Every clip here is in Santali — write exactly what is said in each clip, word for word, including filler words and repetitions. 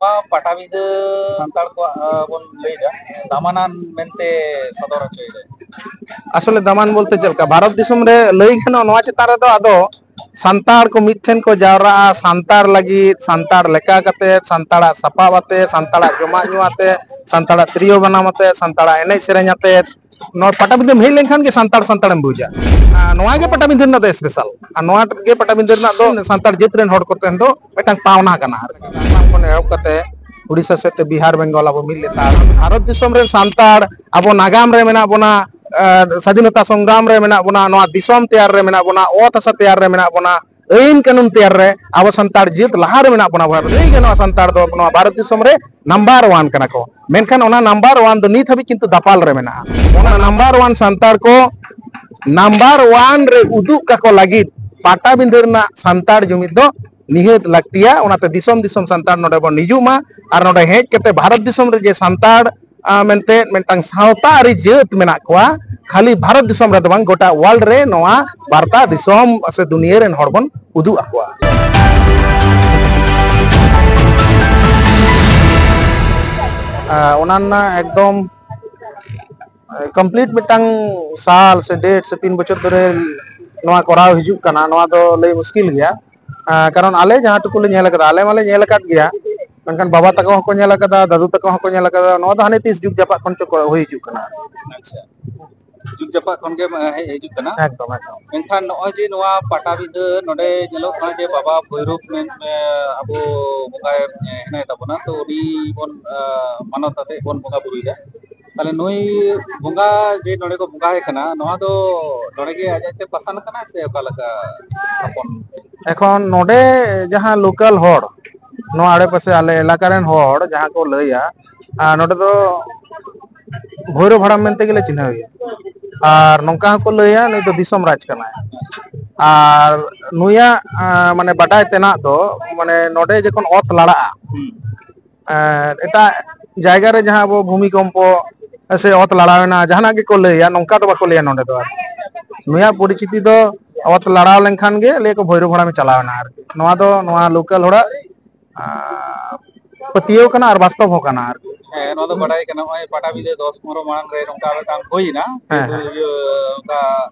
ᱱᱚᱣᱟ ᱯᱟᱴᱟᱵᱤᱸᱫᱟᱹ ᱥᱟᱱᱛᱟᱲ ᱠᱚᱣᱟᱜ, ᱟᱸ, ᱵᱚᱱ ᱞᱟᱹᱭᱫᱟ, ᱫᱟᱢᱟᱱᱟᱱ ᱢᱮᱱᱛᱮ ᱥᱚᱫᱚᱨ ᱦᱚᱪᱚᱭᱮᱫᱟᱭ᱾ ᱟᱥᱚᱞᱮ ᱫᱟᱢᱟᱱ ᱵᱚᱞᱛᱮ ᱪᱮᱫ ᱞᱮᱠᱟ? ᱵᱷᱟᱨᱚᱛ ᱫᱤᱥᱚᱢ ᱨᱮ ᱞᱟᱹᱭ ᱜᱟᱱᱚᱜᱼᱟ, ᱱᱚᱣᱟ ᱪᱮᱛᱟᱱ ᱨᱮᱫᱚ ᱟᱫᱚ ᱥᱟᱱᱛᱟᱲ ᱠᱚ ᱢᱤᱫ ᱴᱷᱮᱱ ᱠᱚ ᱡᱟᱣᱨᱟᱜᱼᱟ, ᱥᱟᱱᱛᱟᱲ ᱞᱟᱹᱜᱤᱫ, ᱥᱟᱱᱛᱟᱲ ᱞᱮᱠᱟ ᱠᱟᱛᱮ, ᱥᱟᱱᱛᱟᱲᱟᱜ ᱥᱟᱯᱟᱵ ᱟᱛᱮ, ᱥᱟᱱᱛᱟᱲᱟᱜ ᱡᱚᱢᱟᱜ ᱧᱩ ᱟᱛᱮ, ᱥᱟᱱᱛᱟᱲᱟᱜ ᱛᱤᱨᱭᱳ ᱵᱟᱱᱟᱢ ᱟᱛᱮ, ᱥᱟᱱᱛᱟᱲᱟᱜ ᱮᱱᱮᱡ ᱥᱮᱨᱮᱧ ᱟᱛᱮ, ᱱᱚᱣᱟ ᱯᱟᱴᱟᱵᱤᱸᱫᱟᱹᱢ ᱦᱮᱡ ᱞᱮᱱᱠᱷᱟᱱ ᱜᱮ ᱥᱟᱱᱛᱟᱲ ᱥᱟᱱᱛᱟᱲᱮᱢ ᱵᱩᱡᱟ᱾ ᱟᱨ ᱱᱚᱣᱟ ᱜᱮ ᱯᱟᱴᱟᱵᱤᱸᱫᱟᱹ ᱨᱮᱱᱟᱜ ᱫᱚ ᱥᱯᱮᱥᱟᱞ, ᱟᱨ ᱱᱚᱣᱟ ᱜᱮ ᱯᱟᱴᱟᱵᱤᱸᱫᱟᱹ ᱨᱮᱱᱟᱜ ᱫᱚ ᱥᱟᱱᱛᱟᱲ ᱡᱟᱹᱛ ᱨᱮᱱ ᱦᱚᱲ ᱠᱚ ᱴᱷᱮᱱ ᱫᱚ ᱢᱤᱫᱴᱟᱝ ᱯᱟᱣᱱᱟ ᱠᱟᱱᱟ᱾ ᱟᱨ ᱠᱷᱚᱱ ᱮᱦᱚᱵ ᱠᱟᱛᱮ ᱩᱲᱤᱥᱥᱟ ᱥᱮᱫ ᱛᱮ ᱵᱤᱦᱟᱨ ᱵᱮᱝᱜᱚᱞ ᱟᱵᱚ ᱢᱤᱫ ᱞᱮᱛᱟᱲ᱾ ᱵᱷᱟᱨᱚᱛ ᱫᱤᱥᱚᱢ ᱨᱮᱱ ᱥᱟᱱᱛᱟᱲ ᱟᱵᱚ ᱱᱟᱜᱟᱢ ᱨᱮ ᱢᱮᱱᱟᱜ ᱵᱚᱱᱟ, ᱟᱨ ᱥᱟᱫᱷᱤᱱᱚᱛᱟ ᱥᱚᱝᱜᱨᱟᱢ ᱨᱮ ᱢᱮᱱᱟᱜ ᱵᱚᱱᱟ, ᱱᱚᱣᱟ ᱫᱤᱥᱚᱢ ᱛᱮᱭᱟᱨ ᱨᱮ ᱢᱮᱱᱟᱜ ᱵᱚᱱᱟ, ᱚᱛ ᱦᱟᱥᱟ ᱛᱮᱭᱟᱨ ᱨᱮ ᱢᱮᱱᱟᱜ ᱵᱚᱱᱟ, ᱟᱹᱭᱤᱱ ᱠᱟᱹᱱᱩᱱ ᱛᱮᱭᱟᱨ ᱨᱮ ᱟᱵᱚ ᱥᱟᱱᱛᱟᱲ ᱡᱟᱹᱛ ᱞᱟᱦᱟ ᱨᱮ ᱢᱮᱱᱟᱜ ᱵᱚᱱᱟ᱾ ᱞᱟᱹᱭ ᱜᱟᱱᱚᱜᱼᱟ, ᱥᱟᱱᱛᱟᱲ ᱫᱚ ᱱᱚᱣᱟ ᱵᱷᱟᱨᱚᱛ ᱫᱤᱥᱚᱢ ᱨᱮ ᱱᱟᱢᱵᱟᱨ ᱚᱣᱟᱱ ᱠᱟᱱᱟ ᱠᱚ, ᱢᱮᱱᱠᱷᱟᱱ ᱚᱱᱟ ᱱᱟᱢᱵᱟᱨ ᱚᱣᱟᱱ ᱫᱚ ᱱᱤᱛ ᱦᱟᱹᱵᱤᱡ ᱠᱤᱱᱛᱩ ᱫᱟᱯᱟᱞ ᱨᱮ ᱢᱮᱱᱟᱜᱼᱟ᱾ ᱚᱱᱟ ᱱᱟᱢᱵᱟᱨ ᱚᱣᱟᱱ ᱥᱟᱱᱛᱟᱲ ᱠᱚ ᱱᱟᱢᱵᱟᱨ ᱚᱣᱟᱱ ᱨᱮ ᱩᱫᱩᱜ ᱠᱟᱠᱚ ᱞᱟᱹᱜᱤᱫ ᱯᱟᱴᱟᱵᱤᱸᱫᱟᱹ ᱨᱮᱱᱟᱜ ᱥᱟᱱᱛᱟᱲ ᱡᱩᱢᱤᱫ ᱫᱚ ᱱᱤᱦᱟᱹᱛ ᱞᱟᱹᱠᱛᱤᱭᱟ᱾ ᱚᱱᱟᱛᱮ ᱫᱤᱥᱚᱢ ᱫᱤᱥᱚᱢ ᱥᱟᱱᱛᱟᱲ ᱱᱚᱰᱮ ᱵᱚᱱ ᱦᱤᱡᱩᱜ ᱢᱟ, ᱟᱨ ᱱᱚᱰᱮ ᱦᱮᱡ ᱠᱟᱛᱮ ᱵᱷᱟᱨᱚᱛ ᱫᱤᱥᱚᱢ ᱨᱮ ᱡᱮ ᱥᱟᱱᱛᱟᱲ, ᱟᱸ, ᱢᱮᱱᱛᱮ ᱢᱤᱫᱴᱟᱝ ᱥᱟᱶᱛᱟ ᱟᱹᱨᱤ ᱡᱟᱹᱛ ᱢᱮᱱᱟᱜ ᱠᱚᱣᱟ, ᱠᱷᱟᱹᱞᱤ ᱵᱷᱟᱨᱚᱛ ᱫᱤᱥᱚᱢ ᱨᱮᱫᱚ ᱵᱟᱝ, ᱜᱚᱴᱟ ᱣᱟᱨᱞᱰ ᱨᱮ ᱱᱚᱣᱟ ᱵᱟᱨᱛᱟ ᱫᱤᱥᱚᱢ ᱥᱮ ᱫᱩᱱᱤᱭᱟᱹ ᱨᱮᱱ ᱦᱚᱲ ᱵᱚᱱ ᱩᱫᱩᱜ ᱟᱠᱚᱣᱟ᱾ ᱟᱸ, ᱚᱱᱟ ᱨᱮᱱᱟᱜ ᱮᱠᱫᱚᱢ ᱠᱚᱢᱯᱞᱤᱴ ᱢᱤᱫᱴᱟᱝ ᱥᱟᱞ ᱥᱮ ᱰᱮᱴ ᱥᱮ ᱛᱤᱱ ᱵᱚᱪᱷᱚᱨ ᱫᱷᱚᱨᱮ ᱱᱚᱣᱟ ᱠᱚᱨᱟᱣ ᱦᱤᱡᱩᱜ ᱠᱟᱱᱟ, ᱱᱚᱣᱟ ᱫᱚ ᱞᱟᱹᱭ ᱢᱩᱥᱠᱤᱞ ᱜᱮᱭᱟ᱾ ᱟᱸ, ᱠᱟᱨᱚᱱ ᱟᱞᱮ ᱡᱟᱦᱟᱸ ᱴᱩᱠᱩ ᱞᱮ ᱧᱮᱞ ᱟᱠᱟᱫᱟ, ᱟᱞᱮ ᱢᱟᱞᱮ ᱧᱮᱞ ᱟᱠᱟᱫ ᱜᱮᱭᱟ, ᱢᱮᱱᱠᱷᱟᱱ ᱵᱟᱵᱟ ᱛᱟᱠᱚ ᱦᱚᱸᱠᱚ ᱧᱮᱞ ᱟᱠᱟᱫᱟ, ᱫᱟᱫᱩ ᱛᱟᱠᱚ ᱦᱚᱸᱠᱚ ᱧᱮᱞ ᱟᱠᱟᱫᱟ᱾ ᱱᱚᱣᱟ ᱫᱚ ᱦᱟᱱᱮ ᱛᱤᱥ ᱡᱩᱜᱽ ᱡᱟᱯᱟᱜ ᱠᱷᱚᱱ ᱪᱚ ᱠᱚ ᱦᱩᱭ ᱦᱤᱡᱩᱜ ᱠᱟᱱᱟ᱾ ᱟᱪᱪᱷᱟ, ᱡᱩᱜᱽ ᱡᱟᱯᱟᱜ ᱠᱷᱚᱱ ᱜᱮ, ᱮ, ᱦᱮᱡ ᱦᱤᱡᱩᱜ ᱠᱟᱱᱟ᱾ ᱮᱠᱫᱚᱢ, ᱮᱠᱫᱚᱢ᱾ ᱢᱮᱱᱠᱷᱟᱱ ᱱᱚᱜᱼᱚᱭ ᱡᱮ ᱱᱚᱣᱟ ᱯᱟᱴᱟᱵᱤᱸᱫᱷᱟᱹ ᱱᱚᱰᱮ ᱧᱮᱞᱚᱜ ᱠᱟᱱᱟ ᱡᱮ ᱵᱟᱵᱟ ᱵᱷᱳᱭᱨᱳᱵ ᱢᱮᱱ, ᱮ, ᱟᱵᱚ ᱵᱚᱸᱜᱟᱭ, ᱮ, ᱦᱮᱱᱟᱭ ᱛᱟᱵᱚᱱᱟ, ᱛᱚ ᱩᱱᱤ ᱵᱚᱱ, ᱮ, ᱢᱟᱱᱚᱛ ᱟᱛᱮ ᱵᱚᱱ ᱵᱚᱸᱜᱟ ᱵᱩᱨᱩᱭᱮᱫᱟ᱾ ᱛᱟᱦᱞᱮ ᱱᱩᱭ ᱵᱚᱸᱜᱟ ᱡᱮ ᱱᱚᱰᱮ ᱠᱚ ᱵᱚᱸᱜᱟᱭ ᱠᱟᱱᱟ, ᱱᱚᱣᱟ ᱫᱚ ᱱᱚᱰᱮ ᱜᱮ ᱟᱡ ᱟᱡ ᱛᱮ ᱯᱟᱥᱟᱱ ᱠᱟᱱᱟ ᱥᱮ ᱚᱠᱟ ᱞᱮᱠᱟ ᱛᱷᱟᱯᱚᱱ? ᱮᱠᱷᱚᱱ ᱱᱚᱰᱮ ᱡᱟᱦᱟᱸ ᱞᱳᱠᱟᱞ ᱦᱚᱲ, ᱱᱚᱣᱟ ᱟᱲᱮᱯᱟᱥᱮ ᱟᱞᱮ ᱮᱞᱟᱠᱟ ᱨᱮᱱ ᱦᱚᱲ ᱡᱟᱦᱟᱸ ᱠᱚ ᱞᱟᱹᱭᱟ, ᱟᱨ ᱱᱚᱰᱮ ᱫᱚ ᱵᱷᱳᱭᱨᱳᱵ ᱦᱟᱲᱟᱢ ᱢᱮᱱᱛᱮ ᱜᱮᱞᱮ ᱪᱤᱱᱦᱟᱹᱣ ᱮᱭᱟ᱾ ᱟᱨ ᱱᱚᱝᱠᱟ ᱦᱚᱸᱠᱚ ᱞᱟᱹᱭᱟ, ᱱᱩᱭ ᱫᱚ ᱫᱤᱥᱚᱢ ᱨᱟᱡᱽ ᱠᱟᱱᱟᱭ᱾ ᱟᱨ ᱱᱩᱭᱟᱜ, ᱟᱸ, ᱢᱟᱱᱮ ᱵᱟᱰᱟᱭ ᱛᱮᱱᱟᱜ ᱫᱚ, ᱢᱟᱱᱮ ᱱᱚᱰᱮ ᱡᱚᱠᱷᱚᱱ ᱚᱛ ᱞᱟᱲᱟᱜᱼᱟ, ᱦᱩᱸ᱾ ᱟᱨ ᱮᱴᱟᱜ ᱡᱟᱭᱜᱟ ᱨᱮ ᱡᱟᱦᱟᱸ ᱟᱵᱚ ᱵᱷᱩᱢᱤᱠᱚᱢᱯᱚ ᱥᱮ ᱚᱛ ᱞᱟᱲᱟᱣᱮᱱᱟ, ᱡᱟᱦᱟᱱᱟᱜ ᱜᱮᱠᱚ ᱞᱟᱹᱭᱟ, ᱱᱚᱝᱠᱟ ᱫᱚ ᱵᱟᱠᱚ ᱞᱟᱹᱭᱟ ᱱᱚᱰᱮ ᱫᱚ᱾ ᱟᱨ ᱱᱩᱭᱟᱜ ᱯᱚᱨᱤᱪᱤᱛᱤ ᱫᱚ ᱚᱛ ᱞᱟᱲᱟᱣ ᱞᱮᱱᱠᱷᱟᱱ ᱜᱮ ᱞᱟᱹᱭᱟᱠᱚ ᱵᱷᱳᱭᱨᱳᱵ ᱦᱟᱲᱟᱢᱮ ᱪᱟᱞᱟᱣᱮᱱᱟ᱾ ᱟᱨᱠᱤ ᱱᱚᱣᱟ ᱫᱚ ᱱᱚᱣᱟ ᱞᱳᱠᱟᱞ ᱦᱚᱲᱟᱜ, ᱟᱨ, ᱯᱟᱹᱛᱭᱟᱹᱣ ᱠᱟᱱᱟ ᱟᱨ ᱵᱟᱥᱛᱚᱵ ᱦᱚᱸ ᱠᱟᱱᱟ ᱟᱨᱠᱤ᱾ ᱦᱮᱸ, ᱱᱚᱣᱟ ᱫᱚ ᱵᱟᱰᱟᱭ ᱠᱟᱱᱟ, ᱱᱚᱜᱼᱚᱭ ᱯᱟᱴᱟᱵᱤᱸᱫᱷᱟᱹ ᱫᱚᱥ ᱯᱚᱱᱨᱚ ᱢᱟᱲᱟᱝ ᱨᱮ ᱱᱚᱝᱠᱟ ᱢᱤᱫᱴᱟᱝ ᱦᱩᱭ ᱮᱱᱟ᱾ ᱦᱮᱸ, ᱦᱮᱸ᱾ ᱤᱭᱟᱹ, ᱚᱱᱠᱟ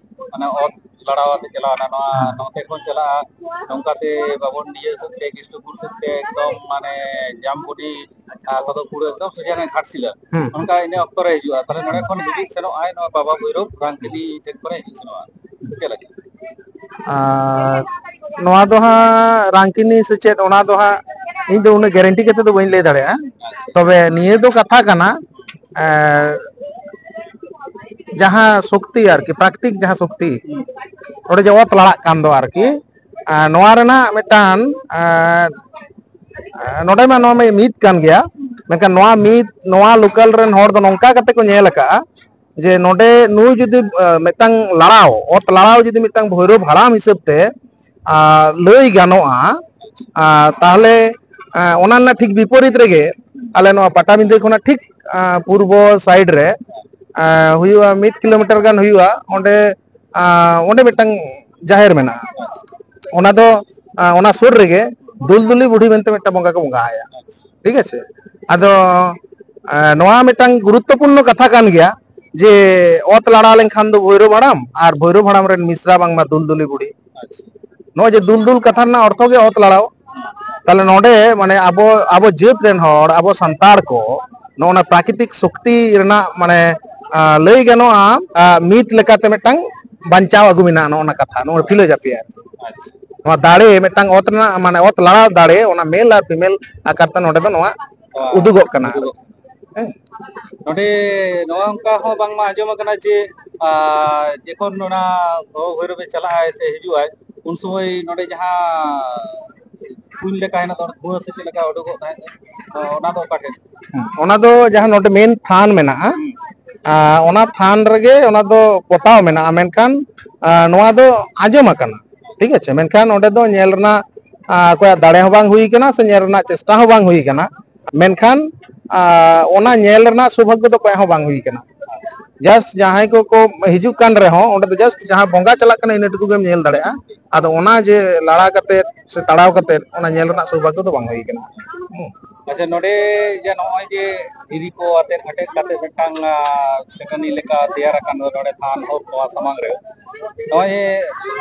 ᱢᱟᱱᱮ ᱚᱛ ᱞᱟᱲᱟᱣ ᱟᱛᱮ ᱪᱟᱞᱟᱣ ᱮᱱᱟ, ᱱᱚᱣᱟ ᱦᱮᱸ᱾ ᱱᱚᱛᱮ ᱠᱷᱚᱱ ᱪᱟᱞᱟᱜᱼᱟ, ᱱᱚᱝᱠᱟᱛᱮ ᱵᱟᱵᱚᱱᱰᱤᱭᱟᱹ ᱥᱮᱫ ᱛᱮ, ᱠᱤᱥᱱᱚᱯᱩᱨ ᱥᱮᱫ ᱛᱮ, ᱮᱠᱫᱚᱢ ᱢᱟᱱᱮ ᱡᱟᱢᱵᱩᱰᱤ, ᱟᱨ ᱠᱚᱫᱚ ᱯᱩᱨᱟᱹ ᱮᱠᱫᱚᱢ ᱥᱚᱡᱷᱮ ᱜᱷᱟᱴᱥᱤᱞᱟᱹ᱾ ᱦᱩᱸ᱾ ᱚᱱᱠᱟ ᱤᱱᱟᱹ ᱚᱠᱛᱚ ᱨᱮ ᱦᱤᱡᱩᱜᱼᱟ᱾ ᱛᱟᱦᱞᱮ ᱱᱚᱰᱮ ᱠᱷᱚᱱ ᱦᱤᱡᱩᱜ ᱥᱮᱱᱚᱜ ᱟᱭ ᱱᱚᱣᱟ ᱵᱟᱵᱟ ᱵᱷᱳᱭᱨᱳᱵ ᱨᱟᱝᱠᱤᱱᱤ ᱴᱷᱮᱱ ᱠᱷᱚᱱᱮ ᱦᱤᱡᱩᱜ ᱥᱮᱱᱚᱜᱼᱟ᱾ ᱪᱮᱫ ᱞᱮᱠᱟ? ᱟᱨ ᱱᱚᱣᱟ ᱫᱚ ᱦᱟᱸᱜ ᱨᱟᱝᱠᱤᱱᱤ ᱥᱮ ᱪᱮᱫ, ᱚᱱᱟ ᱫᱚ ᱦᱟᱸᱜ ᱤᱧ ᱫᱚ ᱩᱱᱟᱹᱜ ᱜᱮᱨᱮᱱᱴᱤ ᱠᱟᱛᱮ ᱫᱚ ᱵᱟᱹᱧ ᱞᱟᱹᱭ ᱫᱟᱲᱮᱭᱟᱜᱼᱟ᱾ ᱛᱚᱵᱮ ᱱᱤᱭᱟᱹ ᱫᱚ ᱠᱟᱛᱷᱟ ᱠᱟᱱᱟ, ᱮᱸ, ᱡᱟᱦᱟᱸ ᱥᱚᱠᱛᱤ ᱟᱨᱠᱤ, ᱯᱨᱟᱠᱨᱤᱛᱤᱠ ᱡᱟᱦᱟᱸ ᱥᱚᱠᱛᱤ, ᱚᱸᱰᱮ ᱡᱮ ᱚᱛ ᱞᱟᱲᱟᱜ ᱠᱟᱱ ᱫᱚ ᱟᱨᱠᱤ, ᱟᱨ ᱱᱚᱣᱟ ᱨᱮᱱᱟᱜ ᱢᱤᱫᱴᱟᱝ, ᱟᱨ, ᱟᱨ ᱱᱚᱰᱮ ᱢᱟ ᱱᱚᱣᱟ ᱢᱟ ᱢᱤᱛ ᱠᱟᱱ ᱜᱮᱭᱟ, ᱢᱮᱱᱠᱷᱟᱱ ᱱᱚᱣᱟ ᱢᱤᱛ, ᱱᱚᱣᱟ ᱞᱳᱠᱟᱞ ᱨᱮᱱ ᱦᱚᱲ ᱫᱚ ᱱᱚᱝᱠᱟ ᱠᱟᱛᱮ ᱠᱚ ᱧᱮᱞ ᱟᱠᱟᱫᱼᱟ ᱡᱮ ᱱᱚᱰᱮ ᱱᱩᱭ ᱡᱩᱫᱤ, ᱟᱨ, ᱢᱤᱫᱴᱟᱝ ᱞᱟᱲᱟᱣ, ᱚᱛ ᱞᱟᱲᱟᱣ ᱡᱩᱫᱤ ᱢᱤᱫᱴᱟᱝ ᱵᱷᱳᱭᱨᱳᱵ ᱦᱟᱲᱟᱢ ᱦᱤᱥᱟᱹᱵ ᱛᱮ, ᱟᱨ, ᱞᱟᱹᱭ ᱜᱟᱱᱚᱜᱼᱟ, ᱟᱨ, ᱛᱟᱦᱚᱞᱮ, ᱟᱨ, ᱚᱱᱟ ᱨᱮᱱᱟᱜ ᱴᱷᱤᱠ ᱵᱤᱯᱚᱨᱤᱛ ᱨᱮᱜᱮ ᱟᱞᱮ ᱱᱚᱣᱟ ᱯᱟᱴᱟᱵᱤᱸᱫᱷᱟᱹ ᱠᱷᱚᱱᱟᱜ ᱴᱷᱤᱠ, ᱟᱨ, ᱯᱩᱨᱵᱚ ᱥᱟᱭᱤᱰ ᱨᱮ, ᱟᱨ, ᱦᱩᱭᱩᱜᱼᱟ, ᱢᱤᱫ ᱠᱤᱞᱳᱢᱤᱴᱟᱨ ᱜᱟᱱ ᱦᱩᱭᱩᱜᱼᱟ, ᱚᱸᱰᱮ, ᱟᱨ, ᱚᱸᱰᱮ ᱢᱤᱫᱴᱟᱝ ᱡᱟᱦᱮᱨ ᱢᱮᱱᱟᱜᱼᱟ᱾ ᱚᱱᱟ ᱫᱚ, ᱟᱨ, ᱚᱱᱟ ᱥᱩᱨ ᱨᱮᱜᱮ ᱫᱩᱞᱫᱩᱞᱤ ᱵᱩᱰᱷᱤ ᱢᱮᱱᱛᱮ ᱢᱤᱫᱴᱟᱝ ᱵᱚᱸᱜᱟ ᱠᱚ ᱵᱚᱸᱜᱟ ᱟᱭᱟ᱾ ᱴᱷᱤᱠ ᱟᱪᱷᱮ? ᱟᱫᱚ, ᱟᱨ, ᱱᱚᱣᱟ ᱢᱤᱫᱴᱟᱝ ᱜᱩᱨᱩᱛᱛᱚᱯᱩᱨᱱᱚ ᱠᱟᱛᱷᱟ ᱠᱟᱱ ᱜᱮᱭᱟ ᱡᱮ ᱚᱛ ᱞᱟᱲᱟ ᱞᱮᱱᱠᱷᱟᱱ ᱫᱚ ᱵᱷᱳᱭᱨᱳᱵ ᱦᱟᱲᱟᱢ, ᱟᱨ ᱵᱷᱳᱭᱨᱳᱵ ᱦᱟᱲᱟᱢ ᱨᱮᱱ ᱢᱤᱥᱨᱟ ᱵᱟᱝᱢᱟ ᱫᱩᱞᱫᱩᱞᱤ ᱵᱩᱰᱷᱤ᱾ ᱟᱪᱪᱷᱟ᱾ ᱱᱚᱜᱼᱚᱭ ᱡᱮ ᱫᱩᱞᱫᱩᱞ ᱠᱟᱛᱷᱟ ᱨᱮᱱᱟᱜ ᱚᱨᱛᱷᱚ ᱜᱮ ᱚᱛ ᱞᱟᱲᱟᱣ᱾ ᱛᱟᱦᱞᱮ ᱱᱚᱰᱮ ᱢᱟᱱᱮ ᱟᱵᱚ, ᱟᱵᱚ ᱡᱟᱹᱛ ᱨᱮᱱ ᱦᱚᱲ, ᱟᱵᱚ ᱥᱟᱱᱛᱟᱲ ᱠᱚ ᱱᱚᱜᱼᱚ ᱱᱟ ᱯᱨᱟᱠᱨᱤᱛᱤᱠ ᱥᱚᱠᱛᱤ ᱨᱮᱱᱟᱜ ᱢᱟᱱᱮ, ᱟᱸ, ᱞᱟᱹᱭ ᱜᱟᱱᱚᱜᱼᱟ, ᱟᱸ, ᱢᱤᱛ ᱞᱮᱠᱟᱛᱮ ᱢᱤᱫᱴᱟᱝ ᱵᱟᱧᱪᱟᱣ ᱟᱹᱜᱩ ᱢᱮᱱᱟᱜᱼᱟ ᱱᱚᱜᱼᱚ ᱱᱟ ᱠᱟᱛᱷᱟ, ᱱᱚᱜᱼᱚ ᱱᱟ ᱯᱷᱤᱞᱳᱡᱚᱯᱷᱤ ᱟᱨᱠᱤ᱾ ᱟᱪᱪᱷᱟ᱾ ᱱᱚᱣᱟ ᱫᱟᱲᱮ ᱢᱤᱫᱴᱟᱝ ᱚᱛ ᱨᱮᱱᱟᱜ ᱢᱟᱱᱮ ᱚᱛ ᱞᱟᱲᱟᱣ ᱫᱟᱲᱮ, ᱚᱱᱟ ᱢᱮᱞ ᱟᱨ ᱯᱷᱤᱢᱮᱞ ᱟᱠᱟᱨ ᱛᱮ ᱱᱚᱰᱮ ᱫᱚ ᱱᱚᱣᱟ ᱩᱫᱩᱜᱚᱜ ᱠᱟᱱᱟ᱾ ᱩᱫᱩᱜᱚᱜ ᱠᱟᱱᱟ᱾ ᱦᱮᱸ᱾ ᱱᱚᱰᱮ ᱱᱚᱣᱟ ᱚᱱᱠᱟ ᱦᱚᱸ ᱵᱟᱝᱢᱟ ᱟᱸᱡᱚᱢ ᱟᱠᱟᱱᱟ ᱡᱮ, ᱟᱨ, ᱡᱚᱠᱷᱚᱱ ᱚᱱᱟ ᱵᱷᱚ-, ᱵᱷᱳᱭᱨᱳᱵᱮ ᱪᱟᱞᱟᱜᱼᱟᱭ ᱥᱮ ᱦᱤᱡᱩᱜᱼᱟᱭ, ᱩᱱ ᱥᱚᱢᱚᱭ ᱱᱚᱰᱮ ᱡᱟᱦᱟᱸ ᱠᱩᱧ ᱞᱮᱠᱟ ᱦᱮᱱᱟᱜ ᱫᱚ, ᱫᱷᱩᱣᱟᱹ ᱥᱮ ᱪᱮᱫ ᱞᱮᱠᱟ ᱩᱰᱩᱠᱚᱜ ᱛᱟᱦᱮᱸᱫ, ᱛᱚ ᱚᱱᱟ ᱫᱚ ᱚᱠᱟ ᱴᱷᱮᱱ? ᱦᱩᱸ, ᱚᱱᱟ ᱫᱚ ᱡᱟᱦᱟᱸ ᱱᱚᱰᱮ ᱢᱮᱱ ᱛᱷᱟᱱ ᱢᱮᱱᱟᱜᱼᱟ, ᱦᱩᱸ᱾ ᱟᱨ, ᱚᱱᱟ ᱛᱷᱟᱱ ᱨᱮᱜᱮ ᱚᱱᱟ ᱫᱚ ᱯᱚᱛᱟᱣ ᱢᱮᱱᱟᱜᱼᱟ, ᱢᱮᱱᱠᱷᱟᱱ, ᱟᱨ, ᱱᱚᱣᱟ ᱫᱚ ᱟᱸᱡᱚᱢ ᱟᱠᱟᱱᱟ᱾ ᱴᱷᱤᱠ ᱟᱪᱷᱮ, ᱢᱮᱱᱠᱷᱟᱱ ᱚᱸᱰᱮ ᱫᱚ ᱧᱮᱞ ᱨᱮᱱᱟᱜ, ᱟᱸ, ᱚᱠᱚᱭᱟᱜ ᱫᱟᱲᱮ ᱦᱚᱸ ᱵᱟᱝ ᱦᱩᱭ ᱠᱟᱱᱟ ᱥᱮ ᱧᱮᱞ ᱨᱮᱱᱟᱜ ᱪᱮᱥᱴᱟ ᱦᱚᱸ ᱵᱟᱝ ᱦᱩᱭ ᱠᱟᱱᱟ᱾ ᱢᱮᱱᱠᱷᱟᱱ, ᱟᱸ, ᱚᱱᱟ ᱧᱮᱞ ᱨᱮᱱᱟᱜ ᱥᱳᱵᱷᱟᱜᱽᱜᱚ ᱫᱚ ᱚᱠᱚᱭᱟᱜ ᱦᱚᱸ ᱵᱟᱝ ᱦᱩᱭ ᱠᱟᱱᱟ᱾ Just ᱡᱟᱦᱟᱸᱭ ᱠᱚᱠᱚ ᱦᱤᱡᱩᱜ ᱠᱟᱱ ᱨᱮᱦᱚᱸ, ᱚᱸᱰᱮ ᱫᱚ just ᱡᱟᱦᱟᱸ ᱵᱚᱸᱜᱟ ᱪᱟᱞᱟᱜ ᱠᱟᱱᱟ, ᱤᱱᱟᱹ ᱴᱩᱠᱩ ᱜᱮᱢ ᱧᱮᱞ ᱫᱟᱲᱮᱭᱟᱜᱼᱟ᱾ ᱟᱫᱚ ᱚᱱᱟ ᱡᱮ ᱞᱟᱲᱟ ᱠᱟᱛᱮᱫ ᱥᱮ ᱛᱟᱲᱟᱣ ᱠᱟᱛᱮᱫ ᱚᱱᱟ ᱧᱮᱞ ᱨᱮᱱᱟᱜ ᱥᱳᱵᱷᱟᱜᱽᱜᱚ ᱫᱚ ᱵᱟᱝ ᱦᱩᱭ ᱠᱟᱱᱟ᱾ ᱦᱩᱸ᱾ ᱟᱪᱪᱷᱟ, ᱱᱚᱰᱮ ᱡᱮ ᱱᱚᱜᱼᱚᱭ ᱡᱮ ᱫᱷᱤᱨᱤ ᱠᱚ ᱟᱛᱮᱫ ᱦᱟᱴᱮᱡ ᱠᱟᱛᱮᱫ ᱢᱤᱫᱴᱟᱝ, ᱟᱸ, ᱪᱟᱹᱴᱟᱹᱱᱤ ᱞᱮᱠᱟ ᱛᱮᱭᱟᱨ ᱟᱠᱟᱱ ᱫᱚ ᱱᱚᱰᱮ ᱛᱷᱟᱱ ᱦᱳᱠ ᱱᱚᱣᱟ ᱥᱟᱢᱟᱝ ᱨᱮ, ᱱᱚᱜᱼᱚᱭ ᱡᱮ